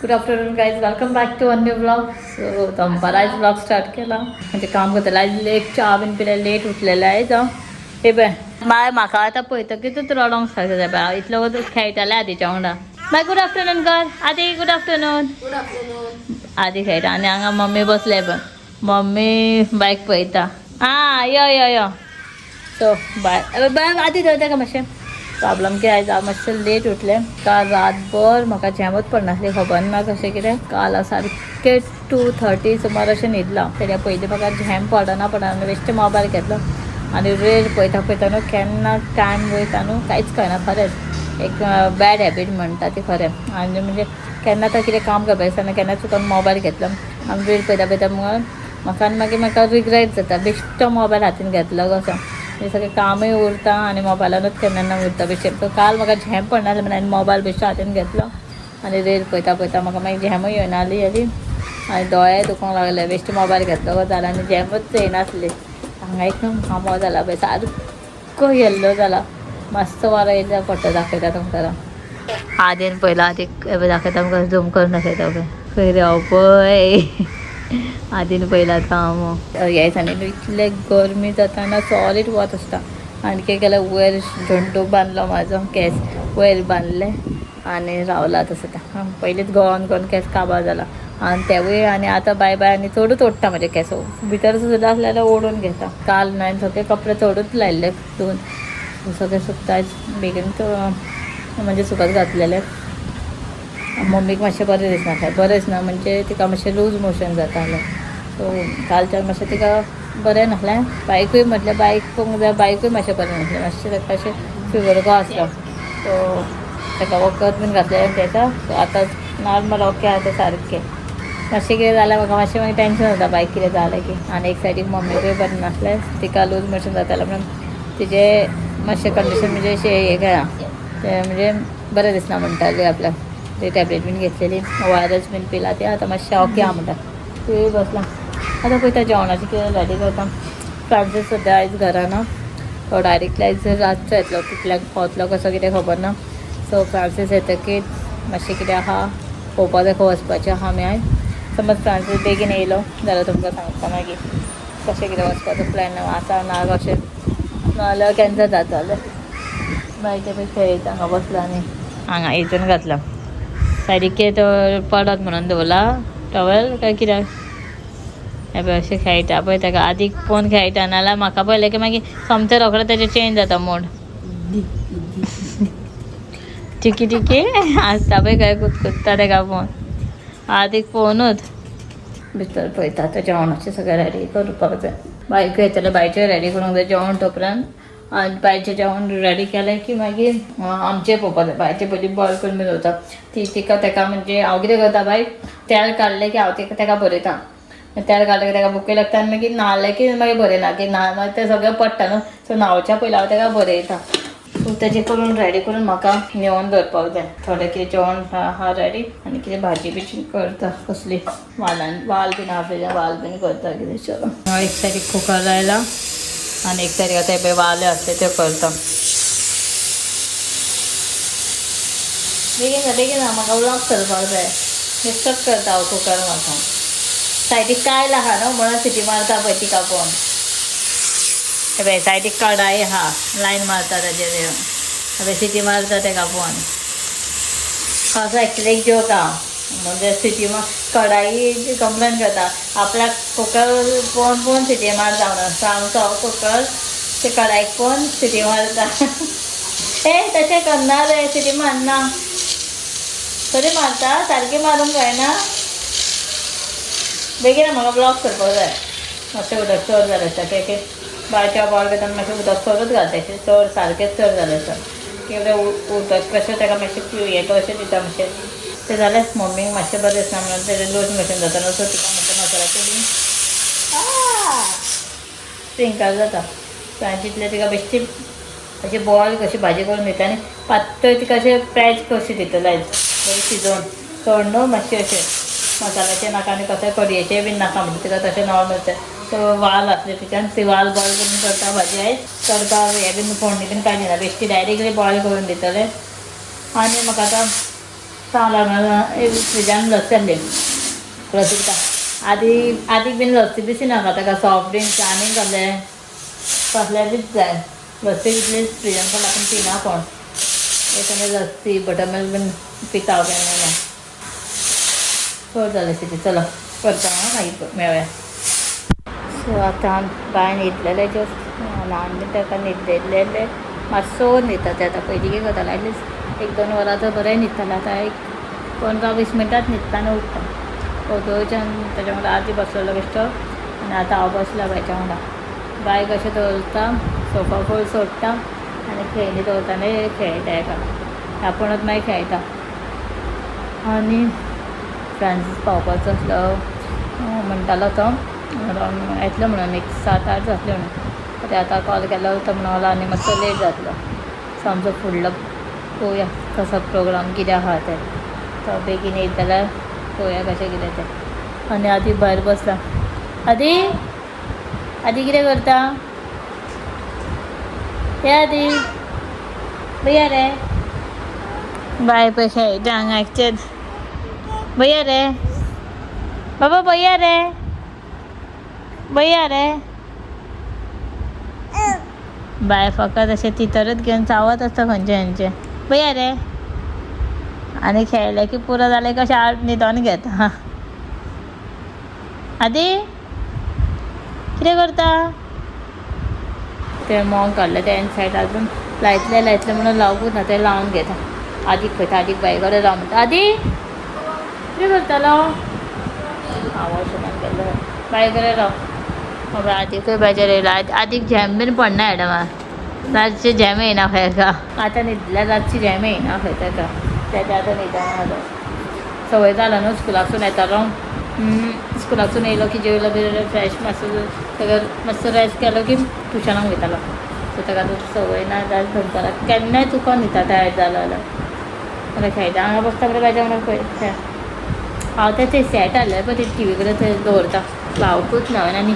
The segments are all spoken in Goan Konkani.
Good afternoon guys, welcome back to a new vlog. So दनपार आज व्लॉग स्टार्ट केला, म्हणजे काम करतले. आज लेट च्या बीन पिले, लेट उठलेलं आहे. जावं हे पळय माय म्हाका आतां पळयतकीच रडोंक सारकें जाय. इतलो खेळटालें आदीच्या वांगडा. बाय, गुड आफ्टरनून कर आदी. Good afternoon. Good afternoon. आदी खेळटा आनी हांगा मम्मी बसले पळय. मम्मी बायक पळयता. आं, यो यो यो. सो बाय बाय आदी, दवरता का मातशें. प्रॉब्लम कितें आयज हांव मातशें लेट उठलें. काल रातभर म्हाका झेमच पडनासली, खबर ना कशें कितें. काल हांव सारकें 2:30 सुमार अशें न्हिदलां. तेज्या पयलीं म्हाका झेम पडना पडना, बेश्टें मोबायल घेतलो आनी रील पळयता पळयता न्हू केन्ना टायम वयता न्हू कांयच कळना. खरेंच एक बॅड हॅबीट म्हणटा ती खरें. आनी म्हणजे केन्ना तर कितें काम करपाक आसतना केन्ना चुकोन मोबायल घेतलो आनी रील पळयता पळयता मग म्हाका आनी मागीर म्हाका रिग्रेट जाता, बेश्टो मोबायल हातीन घेतलो कसो. म्हणजे सगळें कामूय उरता आनी मोबायलानूच केन्ना केन्ना उरता बेश्टें. सो काल म्हाका झेम पडनासलें म्हणून हांवें मोबायल बेश्टो हातीन घेतलो आनी रील पळयता पळयता म्हाका मागीर झेमूय येयनाली आनी आनी दोळे दुखोंक लागले. बेश्टे मोबायल घेतलो कसो जालो आनी झेमूच येयनासली. हांगा एकदम घामो जाला पळय, सारको येल्लो जाला. मस्त वारो येयला, फोटो दाखयता तुमकां. आदीन पयला आदीक दाखयता तुमकां, झूम करून दाखयता पळय. खंय रे हांव पळय, आदीन पयला आतां हांव. ह्या दिसांनी न्हू इतलें गरमी जाता ना, सॉलीड वत आसता. आनी कितें केलें, वयर झंडू बांदलो म्हाजो, केंस वयर बांदले आनी रावला तसो. आतां पयलींच गळोन गळोन केंस काबार जाला आनी तेवूय आनी आतां बाय बाय. आनी चडूच ओडटा म्हजे केंस, भितर सुद्दां आसल्यार ओडून घेता. काल हांवें सगळे कपडे चडूच लायिल्ले धुवन, सगळे सुकता बेगीन म्हणजे सुकत घातलेले. मम्मीक मातशें बरें दिसनासलें. बरें दिसना म्हणजे तिका मातशें लूज मोशन जातालें. सो कालच्यान मातशें तिका बरें नासलें. बायकूय म्हटल्यार बायक पळोवंक जाय, बायकूय मातशें बरें नासलें, मातशें ताका अशें फिवर कसो आसलो. सो ताका वखद बीन घातलें तेका. सो आतां नॉर्मल ओके आतां सारकें. मातशें कितें जाल्यार म्हाका मातशें मागीर टेंशन जाता, बायक कितें जालें की. आनी एक सायडीक मम्मीकूय बरें नासलें, तिका लूज मोशन जातालें म्हणून तिजें मातशें कंडिशन म्हणजे अशें हें केलां तें, म्हणजे बरें दिसना म्हणटाली आपल्याक. ती टॅबलेट बीन घेतलेली, ओआरएस बीन पिला ती. आतां मातशें ओके आहा म्हणटा ती. बसलां आतां, पळयता जेवणाचें कितें रेडी करता. फ्रांसीस सद्या आयज घरा ना, तो डायरेक्टली आयज रातचो येतलो. कितल्यांक पावतलो कसो कितें खबर ना. सो फ्रांसीस येतकीर मातशें कितें आहा पळोवपाक जाय, खंय वचपाचें आहा आमी आयज. समज फ्रांसीस बेगीन येयलो जाल्यार तुमकां सांगता मागीर कशें कितें वचपाचो प्लॅन आसा ना कशें, नाजाल्यार कॅन्सल जातालें. मागीर ते पळय खेळयता हांगा बसला आनी हांगा हितून घातला सायडीक कितें तो पडत म्हणून दवरला टॉवेल काय कित्याक. हे पळय अशें खेळटा पळय ताका आदीक पळोवन खेळटा, नाजाल्यार म्हाका पळयलें की मागीर सोमतें रोखडें तेजें चेंज जाता मूड. टिकी टिकी आसता पळय, काय कुदकुदता ताका पळोवन, आदीक पळोवनूच. भितर पळयता आतां जेवणाचें सगळें रेडी करपाक जाय. बायकूय येतलें, बायचें रेडी करूंक जाय जेवण तोपर्यंत. आनी बायचें जेवण रेडी केलें की मागीर आमचें पळोवपाक जाय. बायचें पयलीं बॉयल करून बी दवरता ती तिका ताका. म्हणजे हांव कितें करता, बायक तेल काडलें की हांव तिका ताका भरयता. तेल काडलें की ताका भुकूय लागता आनी मागीर न्हालें की मागीर बरयना की न्हा मागीर तें सगळें पडटा न्हू. सो न्हावच्या पयलीं हांव ताका बरयता. सो तेजें करून रेडी करून म्हाका नेवन दवरपाक जाय. थोडें कितें जेवण आहा रेडी आनी कितें भाजी बिजी करता कसली, वालान वाल बीन आहा फ्रिजान, वाल बीन करता कितें. चलो, हांव एक सायडीक कुकर लायला आनी एक सायडीक आतां पळय वाले आसले त्यो करता. बेगीन बेगीन, म्हाका व्लॉग चलपाक जाय. डिस्टर्ब करता हांव कुकर म्हाका. सायडीक कायल आहा न्हू म्हणून सिटी मारता पळय तिका पळोवन. हे पळय सायडीक कडाई आहा, लायन मारता ताजेर येवन. हे पळय सिटी मारता तेका पळोवन. असो एक्चुली एक जोक आहा, म्हणजे सिटी कडाई कंप्लेन करता आपल्याक, कुकर पळोवन पळोवन सिटी मारता म्हणून. सो आमचो हो कुकर ते कडाईक पळोवन सिटी मारता. ए, तशें करना रे, सिटी मारना तरी मारता, सारकी मारूंक जायना. बेगीन, म्हाका व्लॉग करपाक जाय. मातशें उदक चड जालें आसता. एक एक बायच्या बॉयल करतना मातशें उदक चडूच घालता, चड सारकेंच चड जालें आसता. कितें उदक कशें ताका मातशें हें कशें दिता मातशें. तें जालें, मम्मीक मातशें बरें दिसना म्हणून तेजें लूज मोशन जाता न्हू. सो तिका मातशें मसाल्याचें बीन स्प्रिंकल जाता. सो हांवें चिंतलें तिका बेश्टी अशी बॉयल कशी भाजी करून दिता आनी पातळ तिका अशें पॅच कशी दितले आयज, बरी शिजोवन, चड न्हू, मातशें अशें मसाल्याचें नाका आनी कसलें कडयेचें बीन नाका म्हणजे तिका, तशें नॉर्मल तें. सो वाल आसले तिच्यान ती वाल बॉयल करून करता भाजी आयज. करता हें बीन फोडणी बीन कांय दिना, बेश्टी डायरेक्टली बॉयल करून दितले. आनी म्हाका आतां सांगला फ्रिजान लस्सी आसली, लस्सी पिता. आदी आदीक बीन लस्सी बिस्सी नाका ताका, सॉफ्ट ड्रिंक्स आनी कसले कसले बीच जाय. लस्सी कितली फ्रिजान पडला पूण पिना कोण. एक लस्सी बटर मिल्क बीन पिता हांव केन्ना केन्ना. चड जालें शिती. चलो करता हां, मागीर मेळया. सो आतां बाय न्हिदलेलें जस्ट, ल्हान बीन ताका न्हिदलेलें मातसो न्हिदता तें. आतां पयलीं कितें करतालें, एटलिस्ट 1-2 वरां तर बरें न्हिदतालें. आतां एक 15-20 मिनटांच न्हिदता आनी उठ्ठा. वोदोळच्यान ताच्या वांगडा आदी बसलेलो बेश्टो आनी आतां हांव बसला बायच्या वांगडा. बाय कशें दवरता, सोफा फूल सोडटा आनी खेळणी दवरता आनी खेळटा एका आपूणच मागीर खेळटा. आनी फ्रांसीस पावपाचो आसलो म्हणटालो तो, येतलो म्हणून एक 7-8 जातले म्हणून. ते आतां कॉल केलो तो म्हणून आनी मातसो लेट जातलो. सो आमचो फुडलो पळोवया कसो प्रोग्राम कितें आहा तें. तो बेगीन येयत जाल्यार पळोवया कशें कितें तें. आनी आदी भायर बसला. आदी आदी कितें करता हे आदी? भैया रे, बाय पळय खेळटा हांगा एकटेच. भैया रे बाबा, भैया रे, भैया रे. बाय फकत अशें तितरच घेवन चावत आसता खंयचे खंयचे. भैया रे. आनी खेळ्ळें की पुरो जालें कशें आड न्हिदोन घेता. आदी कितें करता? तें मोग काडलें तें सायड अजून लायतलें लायतलें म्हणून लावकूच ना, तें लावन घेता. आदीक खंयता, आदीक बाय कडेन राव म्हणटा. आदी कितें करतालो? हांव वॉशरुमान गेल्लो. बाय कडेन राव बाबा. आदीकूय बायचेर येयला. आदीक झेम बीन पडना मॅडमा, रातची झेम येयना खंय एका. आतां न्हिदल्यार रातची झेम येयना खंय ताका, तेका आतां न्हिदना आतां सवय जाला न्हू. स्कुलासून येतालो, स्कुलासून येयलो की जेवलो बिवलो फ्रेश मातसो सगळो मातसो रेस्ट केलो की ट्युशनाक वयतालो. सो ताका आतां संवय ना जाल्यार दनपारां केन्नाय चुकोन न्हिदता टायर्ड जालो जाल्यार. जाल्यार खेळटा हांगा बसता बरें बायच्या वांगडा पळय खेळ. हांव तें ते सेट हाडलें पळय ते टिवी कडेन थंय दवरता, लावकूच ना. आनी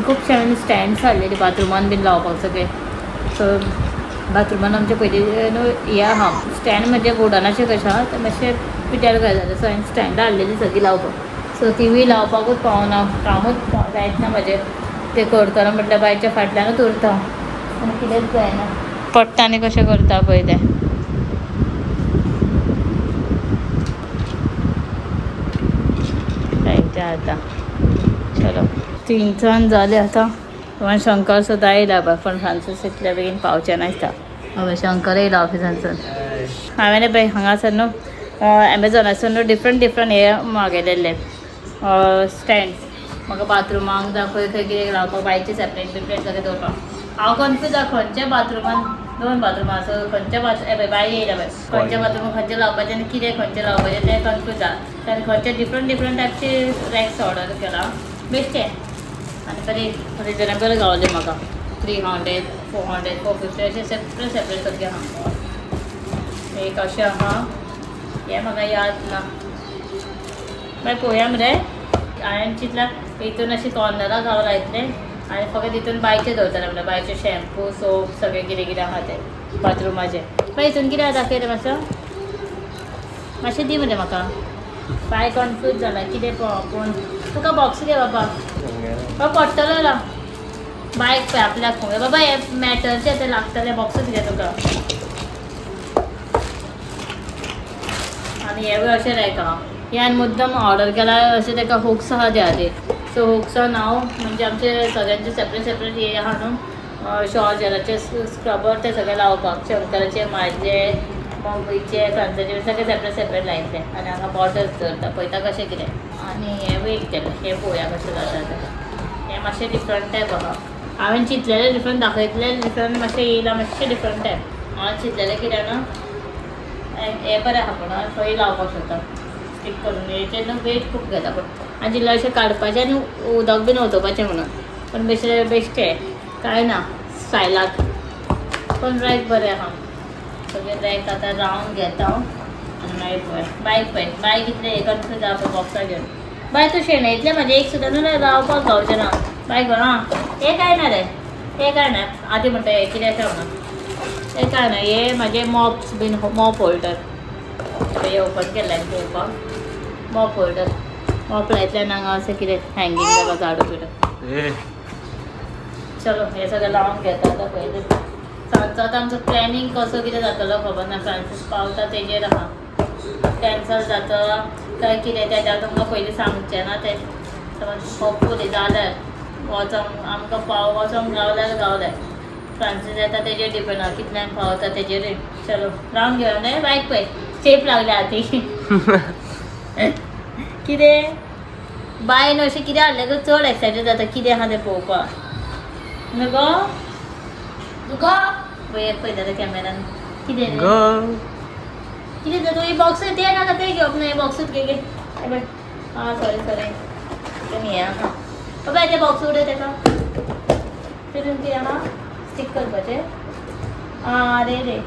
खुबशे हांवें स्टँड्स हाडलेली बाथरुमान बीन लावपाक सगळे. सो बाथरुमान आमचे पयलीं न्हू हें आहा स्टँड, म्हणजे वुडनाचें कशें आहा तें मातशें पिड्ड्यार कशें जालें. सो हांवें स्टँडां हाडलेलीं सगळीं लावपाक. सो तिवूय लावपाकूच पावना, कामूच जायत ना म्हाजें. तें करतना म्हटल्यार बायच्या फाटल्यानूच उरता आनी कितेंच जायना. पडटा आनी कशें करता पळय तें. जायते आतां चलो 3 जाले आतां. पण शंकर सुद्दां येयला बाय, पण फ्रांसीस इतल्या बेगीन पावचें ना दिसता. हय शंकर येयला ऑफिसांसून. हांवें पळय हांगासर न्हू एमेझॉनासून न्हू डिफरंट डिफरंट हे मागयलेले स्टँड्स म्हाका बाथरुमाक जावं खंय खंय कितें लावपाक, बायचे सेपरेट बिपरेट सगळें दवरपाक. हांव कन्फ्यूज आसा खंयच्या बाथरुमान, 2 बाथरुमां आसा, खंयच्या बाथरूम पळय बाय येयला पळय, खंयच्या बाथरुमान खंयचें लावपाचें आनी कितें खंयचें लावपाचें तें कन्फ्यूज आसा. आनी खंयचे डिफरंट डिफरंट टायपचे रॅक्स ऑर्डर केला बेश्टे आनी बरें रिजनेबल गावले म्हाका. 300 400 450 अशें सेपरेट सेपरेट सगळें आहा. एक अशें आहा हें म्हाका याद ना, मागीर पळोवया मरे. हांवें चिंतलां हितून अशें कॉर्नराक हांव लायतलें आनी फकत हितून बायचें दवरतलें, म्हणल्यार बायचें शॅम्पू सोप सगळें कितें कितें आहा तें बाथरुमाचें. मागीर हितून कितें आहा दाखय रे मातसो, मातशें दी मरे म्हाका. बाय कन्फ्यूज जाला कितें पळोवन. तुका बॉक्स घे बाबा, बाबा पडटलो राव. बायक पळय आपल्याक पळय बाबा, हे मॅटरचें तें लागतलें बॉक्सूच घे तुका. आनी हेवूय अशें रॅक आहा, हें हांवें मुद्दम ऑर्डर केला अशें ताका हुक्स आहा ते खातीर. सो हुक्सां नांव म्हणजे आमचे सगळ्यांचे सेपरेट सेपरेट हे आहा न्हू, शॉवर जेलाचे स्क्रबर ते सगळे लावपाक, शंकराचे म्हाजे मम्मीचे फ्रांसाचे सगळे सेपरेट सेपरेट लायतले. आनी हांगा बॉटल्स दवरता पळयता कशें कितें. आनी हें एक केलें, हें पळोवया कशें जाता तें. हें मातशें डिफरंट टायप आहा, हांवें चिंतलेलें डिफरंट दाखयतलें डिफरंट, मातशें येयलां मातशें डिफरंट टायप. हांवें चिंतलेलें कितें न्हू हें बरें आहा पूण खंय लावपाक शकता स्टीक करून, हेचेर न्हू वेट खूब घेता पूण. आनी जिल्लो अशें काडपाचें आनी उदक बीन ओतोवपाचें म्हणून, पूण बेश्टें बेश्टें कांय ना स्टायलाक, पूण रॅक बरें आहा. सगळें रॅक आतां रावंड घेता हांव आनी मागीर पळय बायक पळय, बायक इतलें हें कन्फ्यूज जाता पळय बॉक्साक घेवन. बाय तूं शेणयतलें म्हाजें एक सुद्दां न्हू रावपाक गावचें ना. बायक म्हणून आं हें कांय ना रे, हें कांय ना. आदी म्हणटा हें कितें आसा म्हणून, हें कांय ना, हे म्हाजे मॉप्स बीन मॉप होल्डर. हे ओपन केल्यान पळोवपाक मोप होल्डर, मोप लायतल्यान हांगा अशें कितें हँगींग जाता झाडू बिडू. चलो, हे सगळें लावन घेता आतां पयलीं. सांजचो आतां आमचो प्लॅनिंग कसो कितें जातलो खबर ना. फ्रांसीस पावता तेजेर आहा, कॅन्सल जाता काय कितें तें तुमकां पयलीं सांगचें ना तें. समज होपफुली जाल्यार वचोंक आमकां पाव वचोंक गावल्यार गावलें, फ्रांसीस येता तेजेर डिपेंड आहा, कितल्यांक पावता तेजेरूय. चलो, रावन घेवया न्हय. बायक पळय, चेप लागल्या हाती. कितें बायन अशें कितें हाडलें गो, चड एक्सायटेड जाता कितें आहा तें पळोवपाक. न्हू गो? गो पळय, पळयता त्या कॅमेरान कितें रे? गो. कितें जाता? तूं बॉक्स ते नाका, ते घेवप ना. हे बॉक्सूच घे, घे. हे पळय. आं, सॉरी सॉरी, तें हें आहा बाबा, ते बॉक्स उडय तेका. तितून कितें आहा? स्टीक करपाचें. आं रे रे.